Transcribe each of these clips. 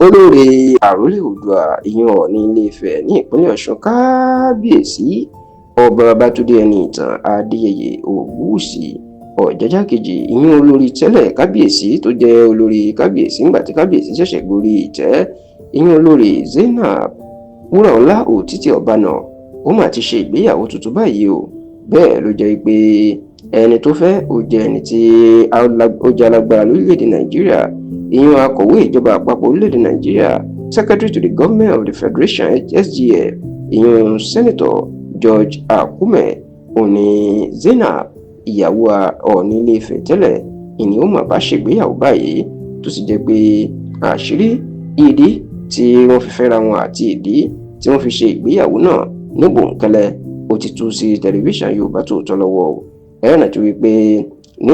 Olórí àròlé Oòduà, ìyẹn Ọọ̀ni Ilé-Ifẹ̀ ní ìpínlẹ̀ Ọ̀ṣun, Kábíyèsí Ọba Babátúndé Ẹniìtàn Adéyẹyẹ Ògúnwùsì Ọ̀jájá kejì, ìyẹn olórí tẹ́lẹ̀ kábíyèsí tó jẹ́ olórí kábíyèsí ńgbà tí kábíyèsí ṣẹ̀ṣẹ̀ gorí ìtẹ́, ìyẹn Olórí Zainab Wúràọlá Òtítì Ọbànà, ó mà ti ṣe ìgbéyàwó tuntun báyìí o. Bẹ́ẹ̀ ló jẹ́ pé ẹni tó fẹ́ ó jẹ́ ẹni tí ó jẹ́ alágbára lórílẹ̀‐èdè Nàìjíríà, ìyẹn akọ̀wé ìjọba àpapọ̀ orílẹ̀‐èdè Nàìjíríà, Secretary to the Government of the Federation, SGF, ìyẹn Senator George Akume. Òní Zainab, ìyàwó Ọọ̀ni Ilé-Ifẹ̀ tẹ́lẹ̀, ìní ó mà bá ṣègbéyàwó báyìí, tó sì jẹ́ pé àṣírí ìdí tí wọ́n fi fẹ́ra wọn àti ìdí tí wọ́n fi ṣe ìgbéyàwó náà ní bòńkẹ́lẹ́ ó ti tú sí Tẹlifíṣàn Yorùbá Tòótọ́ lọ́wọ́ o. Ẹ rántí wípé ní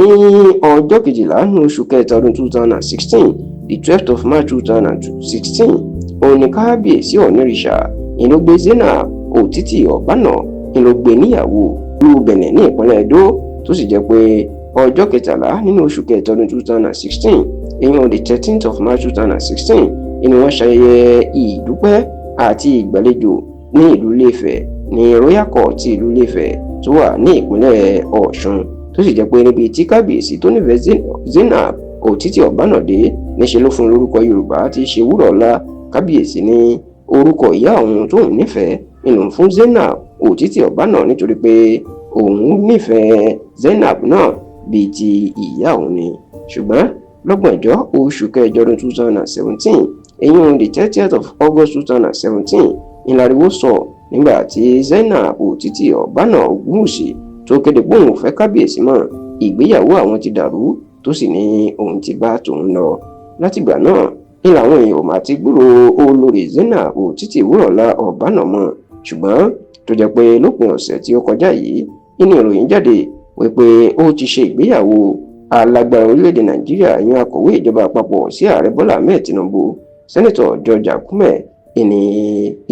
ọjọ́ 12 ní oṣù kẹta ọdún 2016, the 12th of March 2016, òun ni kábíyèsí Ọ̀nìrìṣà ìlú gbé Zainab Òtítì Ọ̀bánà, ìlú gbé níyàwó ìlú Benin ní ìpínlẹ̀ Ẹdó, tó sì jẹ́ pé ọjọ́ 13 nínú oṣù kẹta ọdún 2016, ìyẹn the 13th of March 2016, ìní wọ́n ṣayẹyẹ ìdúpẹ́ àti ìgbàlejò ní ìlú Ilé-Ifẹ̀, ní Royal Court ti ìlú Ilé-Ifẹ̀ tó wà ní ìpínlẹ̀ Ọ̀ṣun, tó sì jẹ́ pé níbi tí kábíyèsí tó nífẹ̀ẹ́ Zainab Òtítì Ọ̀bánàdé, níṣẹ́ ló fún lórúkọ Yorùbá tí í ṣe Wúrọ̀ọ́lá. Kábíyèsí ní orúkọ ìyá òun tóun nífẹ̀ẹ́ nínú fún Zainab Òtítì Ọ̀bánà, nítorí pé òun nífẹ̀ẹ́ Zainab náà bíi ti ìyá òun ni. Ṣùgbọ́n lọ́gbọ̀njọ́ oṣù kẹjọ ọdún 2017, èyí the 30th of August 2017, ìlàríwó sọ nígbà tí Zainab Òtítì Ọ̀bánà Ògúnwùsì tó kéde pé òun ò fẹ́ kábíyèsí mọ́, ìgbéyàwó àwọn ti dàrú, tó sì ní òun ti bá tòun lọ. Látìgbà náà ní làwọn èèyàn mà ti gbúrò Olórí Zainab Òtítì Wúrọ̀lá Ọ̀bánà mọ́. Ṣùgbọ́n tó jẹ́ pé lópin ọ̀sẹ̀ tí ó kọjá yìí nínú ìròyìn jáde wípé ó ti ṣe ìgbéyàwó alágbára orílẹ̀-èdè Nàìjíríà, ìyẹn akọ̀wé ìjọba àpapọ̀ sí Ààrẹ Bọ́lá Ahmed Tinubu, Senator George Akume, ìní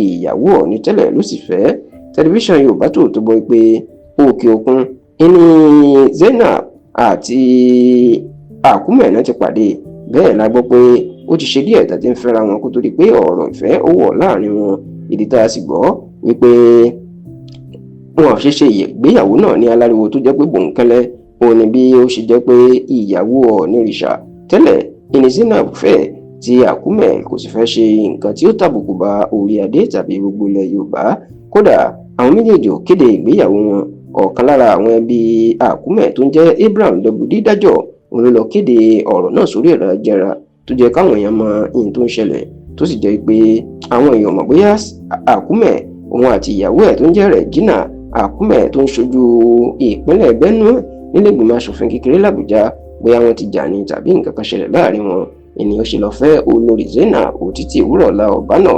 ìyàwó Ọ̀ọ̀ni tẹ́lẹ̀ ló sì fẹ́. Tẹlifíṣàn Yorùbá Tòótọ́ gbọ́ pé òkè òkun ìní Zainab àti Akume náà ti pàdé. Bẹ́ẹ̀ la gbọ́ pé ó ti ṣe díẹ̀ tàbí ń fẹ́ra wọn kó tó di pé ọ̀rọ̀ ìfẹ́ ó wọ̀ láàrin wọn. Ìdí tá a sì gbọ́ wípé wọn ò ṣe ṣe ìgbéyàwó náà ní aláriwo, tó jẹ́ pé bòńkẹ́lẹ́, òun ni bí ó ṣe jẹ́ pé ìyàwó Ọ̀ọ̀nìrìṣà tẹ́lẹ̀ ìní Zainab fẹ́, tí Akume kò sì fẹ́ ṣe nǹkan tí ó tàbùkù bá orí adé tàbí gbogbo ilẹ̀ Yorùbá. Kódà, àwọn méjèèjì ò kéde ìgbéyàwó wọn. Ọ̀kan lára àwọn ẹbí Akume tó ń jẹ́ Abraham W. Dídájọ́, òun ló lọ kéde ọ̀rọ̀ náà sórí ẹ̀rọ ayélujára, tó jẹ́ káwọn èèyàn mọ ihun tó ń ṣẹlẹ̀, tó sì jẹ́ pé àwọn èèyàn mọ̀ bóyá Akume, òun àti ìyàwó ẹ̀ tó ń jẹ́ Regina Akume, tó ń ṣojú ìpínlẹ̀ Benue nílé ìgbìmọ̀ asòfin kékeré làbújá, bóyá wọ́n ti jà ní tàbí nǹkan kan ṣẹlẹ̀ láàrin wọn, ènìyàn ṣe lọ fẹ́ Olórí Zainab Òtítì Wúrọ̀lá Ọ̀bánà.